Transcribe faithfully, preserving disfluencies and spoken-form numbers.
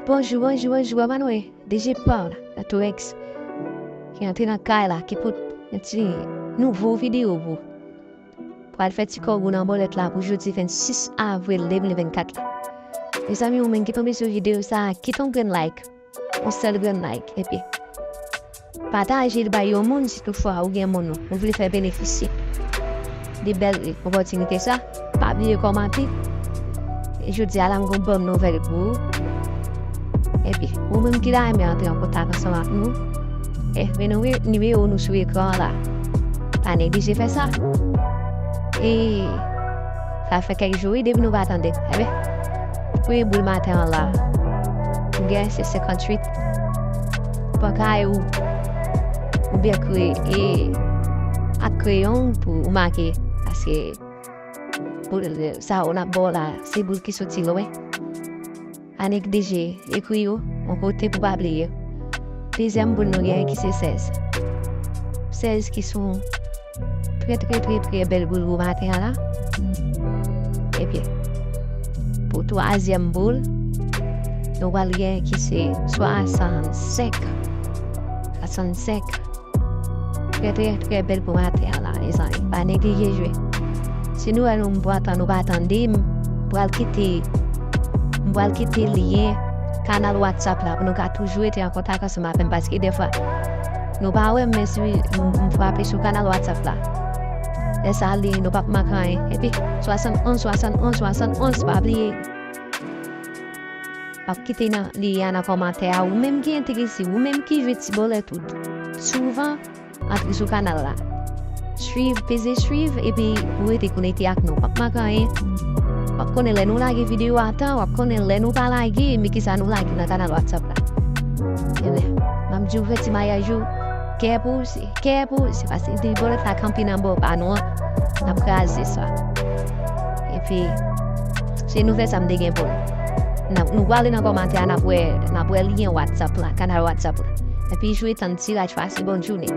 Bonjou, bonjou, bonjou, Manwe. D J Paul, la Tour X, ki antre nan kay la, ki pote yon ti nouvo videyo pou pral fè ti kògou nan bòlèt la pou jodi vennsis avril de mil vennkat la. Mezanmi, ou menm ki tonbe sou videyo sa, kite yon grenn like, yon sèl grenn like, epi pataje l bay yon moun si toutfwa ou gen moun ou vle fè benefisye de bèl opòtinite sa. Pa bliye kòmante. E jodi a la, m gon bòn nouvèl pou ou. Epi, ou menm ki ta renmen antre an kontak ansanm ak nou, e men nou nimewo nou sou ekran an la. Pa neglije fè sa. E sa fè kèk jou, wi, depi nou pa tande. Enben, premye boul maten an la. Ou gen se senkantuit. Pran kay ou, oubyen kreye, e ak kreyon pou ou make. Paske boul sa ou n ap ba w la, se boul ki soti lwen. Pa neglije ekri yo yon kote pou pa bliye. Dezyèm boul nou gen ki se sèz. Sèz ki se yon trè, trè, trè, trè bèl boul pou maten an la. Epi, pou twazyèm boul, nou pral gen ki se swasannsenk. Swasannsenk. Trè, trè, trè bèl pou maten an la, mezanmi. Pa neglije jwe. Si nou wè nou, m pa tan-, nou pa tande m, m pral kite, m pral kite lyen kanal WhatsApp la pou nou ka toujou rete an kontak ansanm avè m, paske dèfwa nou pa wè m, men si m, m frape sou kanal WhatsApp la, lè sa li, nou p ap manke anyen. Epi, swasannonz, swasannonz, swasannonz, pa bliye. M ap kite nan, lyen an nan kòmantè a. Ou menm ki enterese, ou menm ki jwe ti bòlèt ou souvan, antre sou kanal la. Swiv, peze swiv, epi ou rete konekte ak nou. W ap manke anyen. W ap konnen lè nou lage videyo a tan, w ap konnen lè nou pa lage, men kisa nou lage nan kanal WhatsApp la. Ebyen, m ap di w fè ti mayaj ou. Kè pou w, se kè pou w, se paske ti bòlèt la kanpe nan bò pa nou an. N ap kraze sa. Epi, se nouvèl sa m te gen pou nou. N ap, nou prale nan kòmantè a, n ap wè, n ap wè lyen WhatsApp la, kanal WhatsApp la. Epi jwe tann tiraj pase, bòn jounen.